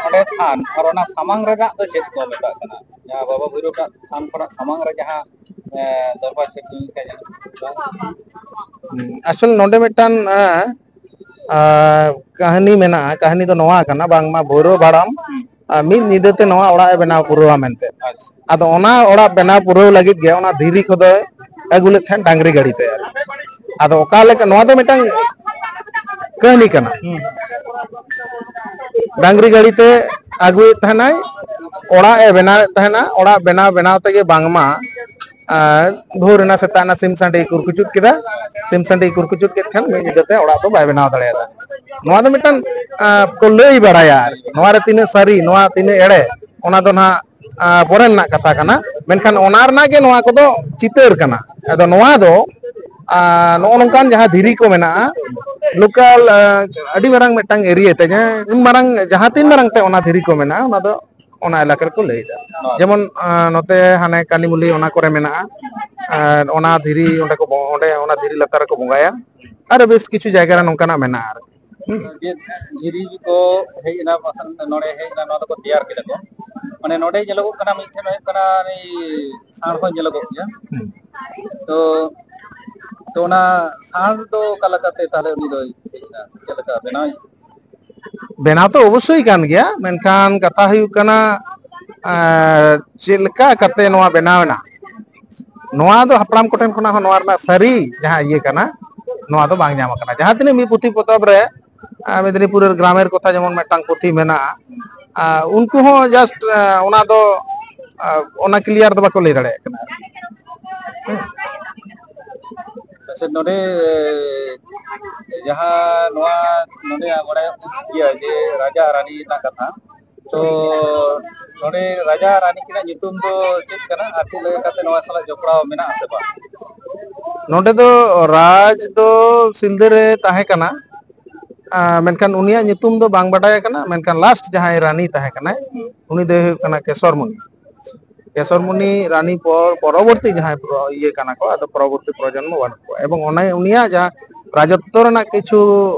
ᱱᱚᱰᱮ ᱛᱷᱟᱱ ᱟᱨ ᱚᱱᱟ ᱥᱟᱢᱟᱝ ᱨᱮᱱᱟᱜ ᱫᱚ ᱪᱮᱫ ᱠᱚ ᱢᱮᱛᱟᱜ ᱠᱟᱱᱟ? ᱡᱟᱦᱟᱸ ᱵᱟᱵᱟ ᱵᱷᱳᱭᱨᱳᱵ ᱨᱮᱱᱟᱜ ᱛᱷᱟᱱ ᱠᱷᱚᱱᱟᱜ ᱥᱟᱢᱟᱝ ᱨᱮ ᱡᱟᱦᱟᱸ, ᱮᱸ, ᱫᱚᱨᱵᱟᱨ ᱪᱟᱹᱴᱟᱹᱱᱤ ᱞᱮᱠᱟ ᱧᱮᱞᱚᱜ ᱠᱟᱱᱟ᱾ ᱦᱩᱸ, ᱟᱥᱚᱞ ᱱᱚᱰᱮ ᱢᱤᱫᱴᱟᱝ, ᱟᱸ, ᱟᱸ, ᱠᱟᱹᱦᱱᱤ ᱢᱮᱱᱟᱜᱼᱟ᱾ ᱠᱟᱹᱦᱱᱤ ᱫᱚ ᱱᱚᱣᱟ ᱠᱟᱱᱟ, ᱵᱟᱝᱢᱟ ᱵᱷᱳᱭᱨᱳᱵ ᱦᱟᱲᱟᱢ, ᱟᱸ, ᱢᱤᱫ ᱧᱤᱫᱟᱹᱛᱮ ᱱᱚᱣᱟ ᱚᱲᱟᱜ ᱮ ᱵᱮᱱᱟᱣ ᱯᱩᱨᱟᱹᱣᱟ ᱢᱮᱱᱛᱮ᱾ ᱟᱪᱪᱷᱟ᱾ ᱟᱫᱚ ᱚᱱᱟ ᱚᱲᱟᱜ ᱵᱮᱱᱟᱣ ᱯᱩᱨᱟᱹᱣ ᱞᱟᱹᱜᱤᱫ ᱜᱮ ᱚᱱᱟ ᱫᱷᱤᱨᱤ ᱠᱚᱫᱚᱭ ᱟᱹᱜᱩ ᱞᱮᱫ ᱛᱟᱦᱮᱸᱫ ᱰᱟᱝᱨᱤ ᱜᱟᱹᱰᱤ ᱛᱮ᱾ ᱟᱫᱚ ᱚᱠᱟ ᱞᱮᱠᱟ, ᱱᱚᱣᱟ ᱫᱚ ᱢᱤᱫᱴᱟᱝ ᱠᱟᱹᱦᱱᱤ ᱠᱟᱱᱟ᱾ ᱦᱩᱸ᱾ ᱰᱟᱝᱨᱤ ᱜᱟᱹᱰᱤ ᱛᱮ ᱟᱹᱜᱩᱭᱮᱫ ᱛᱟᱦᱮᱱᱟᱭ, ᱚᱲᱟᱜ ᱮ ᱵᱮᱱᱟᱣᱮᱫ ᱛᱟᱦᱮᱱᱟ᱾ ᱚᱲᱟᱜ ᱵᱮᱱᱟᱣ ᱵᱮᱱᱟᱣ ᱛᱮᱜᱮ ᱵᱟᱝᱢᱟ ᱟᱨ ᱵᱷᱳᱨ ᱮᱱᱟ, ᱥᱮᱛᱟᱜ ᱮᱱᱟ, ᱥᱤᱢ ᱥᱟᱺᱰᱤ ᱠᱩᱨᱠᱩᱪᱩᱫ ᱠᱮᱫᱟ᱾ ᱥᱤᱢ ᱥᱟᱺᱰᱤ ᱠᱩᱨᱠᱩᱪᱩᱫ ᱠᱮᱫ ᱠᱷᱟᱱ ᱢᱤᱫ ᱧᱤᱫᱟᱹ ᱛᱮ ᱚᱲᱟᱜ ᱫᱚ ᱵᱟᱭ ᱵᱮᱱᱟᱣ ᱫᱟᱲᱮᱭᱟᱫᱟ᱾ ᱱᱚᱣᱟ ᱫᱚ ᱢᱤᱫᱴᱟᱝ, ᱟᱸ, ᱠᱚ ᱞᱟᱹᱭ ᱵᱟᱲᱟᱭᱟ, ᱟᱨᱠᱤ᱾ ᱱᱚᱣᱟ ᱨᱮ ᱛᱤᱱᱟᱹᱜ ᱥᱟᱹᱨᱤ, ᱱᱚᱣᱟ ᱛᱤᱱᱟᱹᱜ ᱮᱲᱮ, ᱚᱱᱟ ᱫᱚ ᱱᱟᱦᱟᱜ, ᱟᱸ, ᱯᱚᱨᱮ ᱨᱮᱱᱟᱜ ᱠᱟᱛᱷᱟ ᱠᱟᱱᱟ᱾ ᱢᱮᱱᱠᱷᱟᱱ ᱚᱱᱟ ᱨᱮᱱᱟᱜ ᱜᱮ ᱱᱚᱣᱟ ᱠᱚᱫᱚ ᱪᱤᱛᱟᱹᱨ ᱠᱟᱱᱟ᱾ ᱟᱫᱚ ᱱᱚᱣᱟ ᱫᱚ, ᱟᱸ, ᱱᱚᱜᱼᱚ ᱱᱚᱝᱠᱟᱱ ᱡᱟᱦᱟᱸ ᱫᱷᱤᱨᱤ ᱠᱚ ᱢᱮᱱᱟᱜᱼᱟ, ᱞᱳᱠᱟᱞ, ᱟᱸ, ᱟᱹᱰᱤ ᱢᱟᱨᱟᱝ ᱢᱤᱫᱴᱟᱝ ᱮᱨᱤᱭᱟ ᱛᱮ, ᱡᱟᱦᱟᱸ ᱩᱱ ᱢᱟᱨᱟᱝ, ᱡᱟᱦᱟᱸ ᱛᱤᱱ ᱢᱟᱨᱟᱝ ᱛᱮ ᱚᱱᱟ ᱫᱷᱤᱨᱤ ᱠᱚ ᱢᱮᱱᱟᱜᱼᱟ, ᱚᱱᱟ ᱫᱚ ᱚᱱᱟ ᱮᱞᱟᱠᱟ ᱨᱮᱠᱚ ᱞᱟᱹᱭᱫᱟ᱾ ᱦᱳᱭ᱾ ᱡᱮᱢᱚᱱ, ᱟᱸ, ᱱᱚᱛᱮ ᱦᱟᱱᱮ ᱠᱟᱞᱤᱢᱩᱞᱤ ᱚᱱᱟ ᱠᱚᱨᱮ ᱢᱮᱱᱟᱜᱼᱟ᱾ ᱟᱨ ᱚᱱᱟ ᱫᱷᱤᱨᱤ ᱚᱸᱰᱮ ᱠᱚ ᱵᱚ-, ᱚᱸᱰᱮ ᱚᱱᱟ ᱫᱷᱤᱨᱤ ᱞᱟᱛᱟᱨ ᱨᱮᱠᱚ ᱵᱚᱸᱜᱟᱭᱟ᱾ ᱟᱨ ᱵᱮᱥ ᱠᱤᱪᱷᱩ ᱡᱟᱭᱜᱟ ᱨᱮ ᱱᱚᱝᱠᱟᱱᱟᱜ ᱢᱮᱱᱟᱜᱼᱟ ᱟᱨᱠᱤ᱾ ᱦᱩᱸ᱾ ᱡᱮ ᱫᱷᱤᱨᱤ ᱠᱚ ᱦᱮᱡ ᱮᱱᱟ, ᱯᱟᱥᱮ ᱱᱚᱰᱮ ᱦᱮᱡ ᱮᱱᱟ, ᱱᱚᱣᱟ ᱫᱚᱠᱚ ᱛᱮᱭᱟᱨ ᱠᱮᱫᱟ ᱠᱚ᱾ ᱢᱟᱱᱮ ᱱᱚᱰᱮ ᱧᱮᱞᱚᱜᱚᱜ ᱠᱟᱱᱟ, ᱢᱤᱫᱴᱷᱮᱱ ᱦᱩᱭᱩᱜ ᱠᱟᱱᱟ, ᱩᱱᱤ ᱥᱟᱬ ᱦᱚᱸ ᱧᱮᱞᱚᱜᱚᱜ ᱜᱮᱭᱟ᱾ ᱦᱩᱸ᱾ ᱛᱚ, ᱛᱚ ᱚᱱᱟ ᱥᱟᱬ ᱫᱚ ᱚᱠᱟ ᱞᱮᱠᱟᱛᱮ ᱛᱟᱦᱞᱮ ᱩᱱᱤ ᱫᱚᱭ ᱦᱮᱡ ᱮᱱᱟ? ᱪᱮᱫ ᱞᱮᱠᱟ ᱵᱮᱱᱟᱣ? ᱵᱮᱱᱟᱣ ᱛᱚ ᱚᱵᱚᱥᱥᱳᱭ ᱠᱟᱱ ᱜᱮᱭᱟ, ᱢᱮᱱᱠᱷᱟᱱ ᱠᱟᱛᱷᱟ ᱦᱩᱭᱩᱜ ᱠᱟᱱᱟ, ᱟᱨ ᱪᱮᱫ ᱞᱮᱠᱟ ᱠᱟᱛᱮ ᱱᱚᱣᱟ ᱵᱮᱱᱟᱣ ᱮᱱᱟ, ᱱᱚᱣᱟ ᱫᱚ ᱦᱟᱯᱲᱟᱢ ᱠᱚᱴᱷᱮᱱ ᱠᱷᱚᱱᱟᱜ ᱦᱚᱸ ᱱᱚᱣᱟ ᱨᱮᱱᱟᱜ ᱥᱟᱹᱨᱤ ᱡᱟᱦᱟᱸ ᱤᱭᱟᱹ ᱠᱟᱱᱟ, ᱱᱚᱣᱟ ᱫᱚ ᱵᱟᱝ ᱧᱟᱢ ᱟᱠᱟᱱᱟ᱾ ᱡᱟᱦᱟᱸ ᱛᱤᱱᱟᱹᱜ ᱢᱤᱫ ᱯᱩᱛᱷᱤ ᱯᱚᱛᱚᱵ ᱨᱮ, ᱟᱨ ᱢᱮᱫᱽᱱᱤᱯᱩᱨ ᱜᱨᱟᱢᱮᱨ ᱠᱚᱛᱷᱟ ᱡᱮᱢᱚᱱ ᱢᱤᱫᱴᱟᱝ ᱯᱩᱛᱷᱤ ᱢᱮᱱᱟᱜᱼᱟ, ᱟᱨ ᱩᱱᱠᱩ ᱦᱚᱸ just, ᱟᱨ, ᱚᱱᱟ ᱫᱚ, ᱟᱨ, ᱚᱱᱟ clear ᱫᱚ ᱵᱟᱠᱚ ᱞᱟᱹᱭ ᱫᱟᱲᱮᱭᱟᱜ ᱠᱟᱱᱟ᱾ ᱟᱪᱪᱷᱟ, ᱱᱚᱰᱮ ᱡᱟᱦᱟᱸ ᱱᱚᱣᱟ ᱱᱚᱰᱮ ᱵᱟᱲᱟᱭᱚᱜ ᱜᱮᱭᱟ ᱡᱮ ᱨᱟᱡᱟ ᱨᱟᱱᱤ ᱨᱮᱱᱟᱜ ᱠᱟᱛᱷᱟ, ᱛᱚ ᱱᱚᱰᱮ ᱨᱟᱡᱟ ᱨᱟᱱᱤ ᱠᱤᱱᱟᱜ ᱧᱩᱛᱩᱢ ᱫᱚ ᱪᱮᱫ ᱠᱟᱱᱟ ᱟᱨ ᱪᱮᱫ ᱞᱮᱠᱟ ᱠᱟᱛᱮ ᱱᱚᱣᱟ ᱥᱟᱞᱟᱜ ᱡᱚᱯᱲᱟᱣ ᱢᱮᱱᱟᱜᱼᱟ ᱥᱮ ᱵᱟᱝ? ᱱᱚᱰᱮ ᱫᱚ ᱨᱟᱡᱽ ᱫᱚ ᱥᱤᱞᱫᱟᱹ ᱨᱮ ᱛᱟᱦᱮᱸ ᱠᱟᱱᱟ, ᱟᱨ ᱢᱮᱱᱠᱷᱟᱱ ᱩᱱᱤᱭᱟᱜ ᱧᱩᱛᱩᱢ ᱫᱚ ᱵᱟᱝ ᱵᱟᱰᱟᱭ ᱟᱠᱟᱱᱟ, ᱢᱮᱱᱠᱷᱟᱱ last ᱡᱟᱦᱟᱸᱭ ᱨᱟᱱᱤ ᱛᱟᱦᱮᱸ ᱠᱟᱱᱟᱭ, ᱩᱱᱤ ᱫᱚᱭ ᱦᱩᱭᱩᱜ ᱠᱟᱱᱟ ᱠᱮᱥᱚᱨ ᱢᱩᱱᱤ᱾ ᱠᱮᱥᱚᱨᱢᱩᱱᱤ ᱨᱟᱱᱤ ᱯᱚᱨ ᱯᱚᱨᱚᱵᱚᱨᱛᱤ ᱡᱟᱦᱟᱸᱭ ᱯᱨᱚ- ᱤᱭᱟᱹ ᱠᱟᱱᱟ ᱠᱚ, ᱟᱫᱚ ᱯᱚᱨᱚᱵᱚᱨᱛᱤ ᱯᱨᱚᱡᱚᱱᱢᱚ ᱵᱟᱹᱱᱩᱜ ᱠᱚᱣᱟ᱾ ᱮᱵᱚᱝ ᱚᱱᱮ ᱩᱱᱤᱭᱟᱜ ᱡᱟᱦᱟᱸ ᱨᱟᱡᱚᱛᱛᱚ ᱨᱮᱱᱟᱜ ᱠᱤᱪᱷᱩ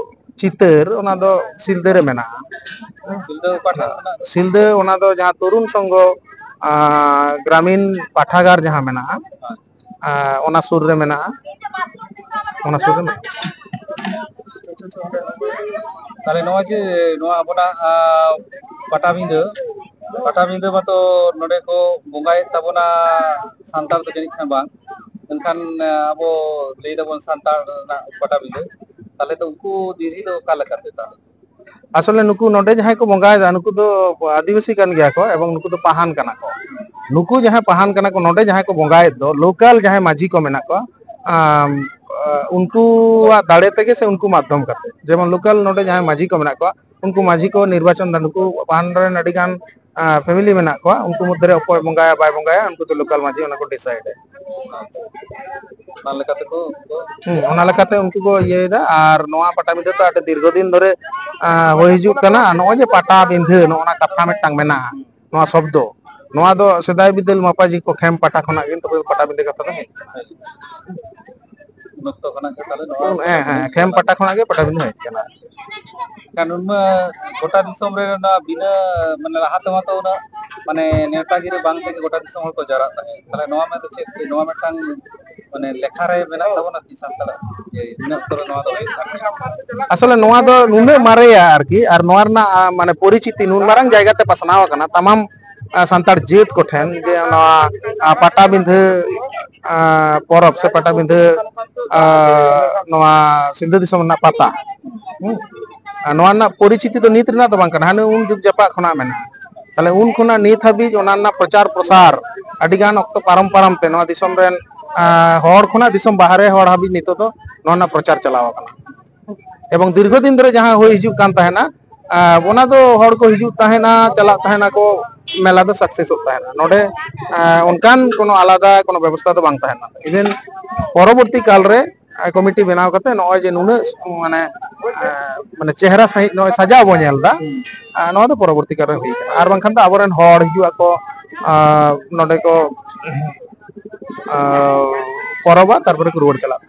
ᱪᱤᱛᱟᱹᱨ, ᱚᱱᱟ ᱫᱚ ᱥᱤᱞᱫᱟᱹ ᱨᱮ ᱢᱮᱱᱟᱜᱼᱟ᱾ ᱥᱤᱞᱫᱟᱹ ᱚᱠᱟ ᱴᱷᱮᱱ ᱢᱮᱱᱟᱜᱼᱟ? ᱥᱤᱞᱫᱟᱹ ᱚᱱᱟ ᱫᱚ ᱡᱟᱦᱟᱸ ᱛᱚᱨᱩᱱ ᱥᱚᱝᱜᱷᱚ, ᱟᱸ, ᱜᱨᱟᱢᱤᱱ ᱯᱟᱴᱷᱟᱜᱟᱨ ᱡᱟᱦᱟᱸ ᱢᱮᱱᱟᱜᱼᱟ, ᱟᱸ, ᱚᱱᱟ ᱥᱩᱨ ᱨᱮ ᱢᱮᱱᱟᱜᱼᱟ᱾ ᱚᱱᱟ ᱥᱩᱨ ᱨᱮ ᱢᱮᱱᱟᱜᱼᱟ᱾ ᱛᱟᱦᱞᱮ ᱱᱚᱜᱼᱚᱭ ᱡᱮ ᱱᱚᱣᱟ ᱟᱵᱚᱱᱟᱜ, ᱟᱸ, ᱯᱟᱴᱟᱵᱤᱸᱫᱟᱹ, ᱯᱟᱴᱟᱵᱤᱸᱫᱟᱹ ᱢᱟᱛᱚ ᱱᱚᱰᱮ ᱠᱚ ᱵᱚᱸᱜᱟᱭᱮᱫ ᱛᱟᱵᱚᱱᱟ ᱥᱟᱱᱛᱟᱲ ᱫᱚ ᱡᱟᱹᱱᱤᱡ ᱠᱷᱟᱱ ᱵᱟᱝ, ᱢᱮᱱᱠᱷᱟᱱ, ᱟᱸ, ᱟᱵᱚ ᱞᱟᱹᱭ ᱫᱟᱵᱚᱱ ᱥᱟᱱᱛᱟᱲ ᱨᱮᱱᱟᱜ ᱯᱟᱴᱟᱵᱤᱸᱫᱟᱹ, ᱛᱟᱦᱞᱮ ᱫᱚ ᱩᱱᱠᱩ ᱫᱤᱨᱦᱤ ᱫᱚ ᱚᱠᱟ ᱞᱮᱠᱟᱛᱮ ᱛᱟᱦᱞᱮ? ᱟᱥᱚᱞᱮ ᱱᱩᱠᱩ ᱱᱚᱰᱮ ᱡᱟᱦᱟᱸᱭ ᱠᱚ ᱵᱚᱸᱜᱟᱭᱮᱫᱟ, ᱱᱩᱠᱩ ᱫᱚ ᱟᱹᱫᱤᱵᱟᱹᱥᱤ ᱠᱟᱱ ᱜᱮᱭᱟ ᱠᱚ ᱮᱵᱚᱝ ᱱᱩᱠᱩ ᱫᱚ ᱯᱟᱦᱟᱱ ᱠᱟᱱᱟ ᱠᱚ᱾ ᱱᱩᱠᱩ ᱡᱟᱦᱟᱸᱭ ᱯᱟᱦᱟᱱ ᱠᱟᱱᱟ ᱠᱚ, ᱱᱚᱰᱮ ᱡᱟᱦᱟᱸᱭ ᱠᱚ ᱵᱚᱸᱜᱟᱭᱮᱫ ᱫᱚ, ᱞᱳᱠᱟᱞ ᱡᱟᱦᱟᱸᱭ ᱢᱟᱹᱡᱷᱤ ᱠᱚ ᱢᱮᱱᱟᱜ ᱠᱚᱣᱟ, ᱟᱢ, ᱟ, ᱩᱱᱠᱩᱣᱟᱜ ᱫᱟᱲᱮ ᱛᱮᱜᱮ ᱥᱮ ᱩᱱᱠᱩ ᱢᱟᱫᱽᱫᱷᱚᱢ ᱠᱟᱛᱮ, ᱡᱮᱢᱚᱱ ᱞᱳᱠᱟᱞ ᱱᱚᱰᱮ ᱡᱟᱦᱟᱸᱭ ᱢᱟᱹᱡᱷᱤ ᱠᱚ ᱢᱮᱱᱟᱜ ᱠᱚᱣᱟ, ᱩᱱᱠᱩ ᱢᱟᱹᱡᱷᱤ ᱠᱚ ᱱᱤᱨᱵᱟᱪᱚᱱ ᱫᱟ, ᱱᱩᱠᱩ ᱯᱟᱦᱟᱱ ᱨᱮᱱ ᱟᱹᱰᱤ ᱜᱟᱱ, ᱟ, ᱯᱷᱮᱢᱤᱞᱤ ᱢᱮᱱᱟᱜ ᱠᱚᱣᱟ, ᱩᱱᱠᱩ ᱢᱚᱫᱽᱫᱷᱮ ᱨᱮ ᱚᱠᱚᱭ ᱵᱚᱸᱜᱟᱭᱟ ᱵᱟᱭ ᱵᱚᱸᱜᱟᱭᱟ, ᱩᱱᱠᱩ ᱫᱚ ᱞᱳᱠᱟᱞ ᱢᱟᱹᱡᱷᱤ ᱚᱱᱟ ᱠᱚ ᱰᱤᱥᱟᱭᱤᱰ ᱮᱫ᱾ ᱚᱱᱟ ᱞᱮᱠᱟᱛᱮ ᱠᱚ, ᱠᱚ ᱦᱩᱸ, ᱚᱱᱟ ᱞᱮᱠᱟᱛᱮ ᱩᱱᱠᱩ ᱠᱚ ᱤᱭᱟᱹᱭᱮᱫᱟ᱾ ᱟᱨ ᱱᱚᱣᱟ ᱯᱟᱴᱟᱵᱤᱸᱫᱟᱹ ᱫᱚ ᱟᱹᱰᱤ ᱫᱤᱨᱜᱷᱚ ᱫᱤᱱ ᱫᱷᱚᱨᱮ, ᱟ, ᱦᱩᱭ ᱦᱤᱡᱩᱜ ᱠᱟᱱᱟ᱾ ᱟᱨ ᱱᱚᱜᱼᱚᱭ ᱡᱮ ᱯᱟᱴᱟᱵᱤᱸᱫᱷᱟᱹ, ᱱᱚᱜᱼᱚ ᱱᱟ ᱠᱟᱛᱷᱟ ᱢᱤᱫᱴᱟᱝ ᱢᱮᱱᱟᱜᱼᱟ, ᱱᱚᱣᱟ ᱥᱚᱵᱫᱚ, ᱱᱚᱣᱟ ᱫᱚ ᱥᱮᱫᱟᱭ ᱵᱤᱫᱟᱹᱞ ᱢᱟᱯᱟᱡᱤ ᱠᱚ ᱠᱷᱮᱢ ᱯᱟᱴᱟ ᱠᱷᱚᱱᱟᱜ ᱜᱮ ᱛᱚᱵᱮ ᱯᱟᱴᱟᱵᱤᱸᱫᱷᱟᱹ ᱠᱟᱛᱷᱟ ᱫᱚ ᱦᱮᱡ ᱟᱠᱟᱱᱟ᱾ ᱩᱱ ᱚᱠᱛᱚ ᱠᱷᱚᱱᱟᱜ ᱜᱮ ᱛᱟᱦᱞᱮ ᱱᱚᱣᱟ ᱦᱮᱸ, ᱦᱮᱸ, ᱠᱷᱮᱢ ᱯᱟᱴᱟ ᱠᱷᱚᱱᱟᱜ ᱜᱮ ᱯᱟᱴᱟᱵᱤᱸᱫᱷᱟᱹ ᱦᱮᱡ ᱟᱠᱟᱱᱟ᱾ ᱠᱷᱟᱱ ᱩᱱᱢᱟ ᱜᱚᱴᱟ ᱫᱤᱥᱚᱢ ᱨᱮ ᱚᱱᱟ ᱵᱤᱱᱟᱹ, ᱢᱟᱱᱮ, ᱞᱟᱦᱟ ᱛᱮᱢᱟ ᱛᱚ ᱩᱱᱟᱹᱜ, ᱢᱟᱱᱮ, ᱱᱮᱣᱛᱟ ᱜᱤᱨᱟᱹ ᱵᱟᱝ ᱛᱮᱜᱮ ᱜᱚᱴᱟ ᱫᱤᱥᱚᱢ ᱦᱚᱲ ᱠᱚ ᱡᱟᱣᱨᱟᱜ ᱛᱟᱦᱮᱸᱫ᱾ ᱛᱟᱦᱞᱮ ᱱᱚᱣᱟ ᱢᱮᱱᱫᱚ ᱪᱮᱫ, ᱪᱮᱫ ᱱᱚᱣᱟ ᱢᱤᱫᱴᱟᱝ, ᱢᱟᱱᱮ, ᱞᱮᱠᱷᱟ ᱨᱮ ᱢᱮᱱᱟᱜ ᱛᱟᱵᱚᱱᱟ ᱠᱤ ᱥᱟᱱᱛᱟᱲᱟᱜ? ᱡᱮ ᱤᱱᱟᱹ ᱚᱠᱛᱚ ᱨᱮ ᱱᱚᱣᱟ ᱫᱚ ᱦᱩᱭᱩᱜ ᱠᱟᱱ ᱛᱟᱦᱮᱸᱫ? ᱟᱥᱚᱞᱮ ᱱᱚᱣᱟ ᱫᱚ ᱱᱩᱱᱟᱹᱜ ᱢᱟᱨᱮᱭᱟ ᱟᱨᱠᱤ, ᱟᱨ ᱱᱚᱣᱟ ᱨᱮᱱᱟᱜ, ᱟ, ᱢᱟᱱᱮ, ᱯᱚᱨᱤᱪᱤᱛᱤ ᱱᱩᱱ ᱢᱟᱨᱟᱝ ᱡᱟᱭᱜᱟ ᱛᱮ ᱯᱟᱥᱱᱟᱣ ᱟᱠᱟᱱᱟ ᱛᱟᱢᱟᱢ, ᱟ, ᱥᱟᱱᱛᱟᱲ ᱡᱟᱹᱛ ᱠᱚᱴᱷᱮᱱ, ᱡᱮ ᱱᱚᱣᱟ, ᱟ, ᱯᱟᱴᱟᱵᱤᱸᱫᱷᱟᱹ, ᱟ, ᱯᱚᱨᱚᱵᱽ ᱥᱮ ᱯᱟᱴᱟᱵᱤᱸᱫᱷᱟᱹ, ᱟ, ᱱᱚᱣᱟ ᱥᱤᱞᱫᱟᱹ ᱫᱤᱥᱚᱢ ᱨᱮᱱᱟᱜ ᱯᱟᱛᱟ, ᱦᱩᱸ? ᱟᱨ ᱱᱚᱣᱟ ᱨᱮᱱᱟᱜ ᱯᱚᱨᱤᱪᱤᱛᱤ ᱫᱚ ᱱᱤᱛ ᱨᱮᱱᱟᱜ ᱫᱚ ᱵᱟᱝ ᱠᱟᱱᱟ, ᱦᱟᱱᱮ ᱩᱱ ᱡᱩᱜᱽ ᱡᱟᱯᱟᱜ ᱠᱷᱚᱱᱟᱜ ᱢᱮᱱᱟᱜᱼᱟ᱾ ᱛᱟᱦᱞᱮ ᱩᱱ ᱠᱷᱚᱱᱟᱜ ᱱᱤᱛ ᱦᱟᱹᱵᱤᱡ ᱚᱱᱟ ᱨᱮᱱᱟᱜ ᱯᱨᱚᱪᱟᱨ ᱯᱨᱚᱥᱟᱨ ᱟᱹᱰᱤ ᱜᱟᱱ ᱚᱠᱛᱚ ᱯᱟᱨᱚᱢ ᱯᱟᱨᱚᱢ ᱛᱮ ᱱᱚᱣᱟ ᱫᱤᱥᱚᱢ ᱨᱮᱱ, ᱟ, ᱦᱚᱲ ᱠᱷᱚᱱᱟᱜ ᱫᱤᱥᱚᱢ ᱵᱟᱦᱨᱮ ᱦᱚᱲ ᱦᱟᱹᱵᱤᱡ ᱱᱤᱛᱚᱜ ᱫᱚ ᱱᱚᱣᱟ ᱨᱮᱱᱟᱜ ᱯᱨᱚᱪᱟᱨ ᱪᱟᱞᱟᱣ ᱟᱠᱟᱱᱟ᱾ ᱮᱵᱚᱝ ᱫᱤᱨᱜᱷᱚ ᱫᱤᱱ ᱫᱷᱚᱨᱮ ᱡᱟᱦᱟᱸ ᱦᱩᱭ ᱦᱤᱡᱩᱜ ᱠᱟᱱ ᱛᱟᱦᱮᱱᱟ, ᱟ, ᱚᱱᱟ ᱫᱚ ᱦᱚᱲ ᱠᱚ ᱦᱤᱡᱩᱜ ᱛᱟᱦᱮᱱᱟ, ᱪᱟᱞᱟᱜ ᱛᱟᱦᱮᱱᱟ ᱠᱚ, ᱢᱮᱞᱟ ᱫᱚ ᱥᱟᱠᱥᱮᱥᱚᱜ ᱛᱟᱦᱮᱱᱟ᱾ ᱱᱚᱰᱮ, ᱟ, ᱚᱱᱠᱟᱱ ᱠᱳᱱᱳ ᱟᱞᱟᱫᱟ ᱠᱳᱱᱳ ᱵᱮᱵᱚᱥᱛᱷᱟ ᱫᱚ ᱵᱟᱝ ᱛᱟᱦᱮᱱᱟ᱾ ᱤᱵᱷᱮᱱ ᱯᱚᱨᱚᱵᱚᱨᱛᱤ ᱠᱟᱞ ᱨᱮ, ᱟ, ᱠᱚᱢᱤᱴᱤ ᱵᱮᱱᱟᱣ ᱠᱟᱛᱮ ᱱᱚᱜᱼᱚᱭ ᱡᱮ ᱱᱩᱱᱟᱹᱜ, ᱢᱟᱱᱮ, ᱟ, ᱢᱟᱱᱮ, ᱪᱮᱦᱨᱟ ᱥᱟᱺᱦᱤᱡ ᱱᱚᱜᱼᱚᱭ ᱥᱟᱡᱟᱣ ᱵᱚᱱ ᱧᱮᱞ ᱮᱫᱟ, ᱟ, ᱱᱚᱣᱟ ᱫᱚ ᱯᱚᱨᱚᱵᱚᱨᱛᱤ ᱠᱟᱞ ᱨᱮ ᱦᱩᱭ ᱠᱟᱱᱟ᱾ ᱟᱨ ᱵᱟᱝᱠᱷᱟᱱ ᱫᱚ ᱟᱵᱚᱨᱮᱱ ᱦᱚᱲ ᱦᱤᱡᱩᱜ ᱟᱠᱚ, ᱟᱨ ᱱᱚᱰᱮ ᱠᱚ ᱟᱨ ᱯᱚᱨᱚᱵᱟ, ᱛᱟᱨᱯᱚᱨᱮ ᱠᱚ ᱨᱩᱣᱟᱹᱲ ᱪᱟᱞᱟᱜ᱾